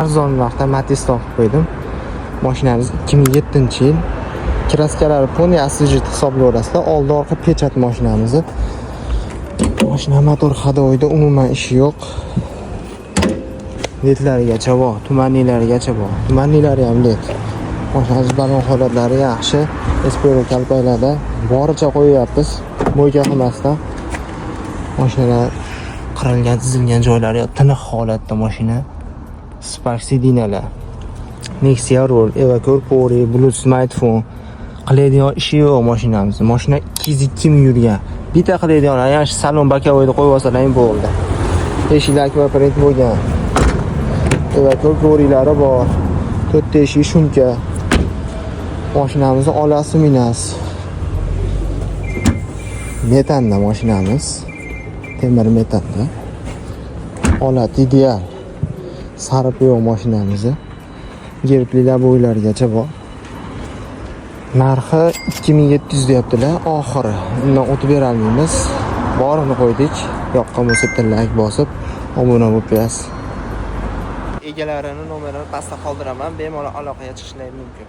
Arzon narxda Matiz topib qo'ydim. Mashinamiz 2007-yil. Краска lari полный освежить hisoblayverasizlar. Oldi orqa печать mashinamizni. Mashina motor ходовой da umuman ishi yo'q. Ledlarigacha bor, туманный larigacha bor. Туманный lari ham led. Mashinamiz balon holatlari yaxshi. Espero kalpaklarda boricha qo'yyapmiz. Мойка qilmasdan. Mashinalar qirilgan, chizilgan joylari yo'q. Tiniq holatda mashina. Spark сиденья lar. Nexia rul, Evacor Pori, Bluetooth smartphone. Qiladigan ishi yo'q mashinamizni. Mashina 202 ming yurgan. Bitta qiladigan, yana shu salon боковой da qo'yib olsalar ham bo'ldi. Eshiklar аквапринт bo'lgan. Evacor Pori'lari bor. To'rtta eshik шумка. Mashinamizni olasi minasiz. Metanda mashinamiz. Temir metanda. Holat ideal. Sariq yo'q mashinamizni. Gerbli bo'ylargacha bor. Narxi 2700 deyaptilar. Oxiri. Undan o'tib bera olmaymiz. Borini qo'ydik. Yoqqan bo'lsa bitta like bosib, obuna bo'lib qo'yasiz. Egalarini nomerini pastda qoldiraman. Bemalol aloqaga chiqishlari mumkin.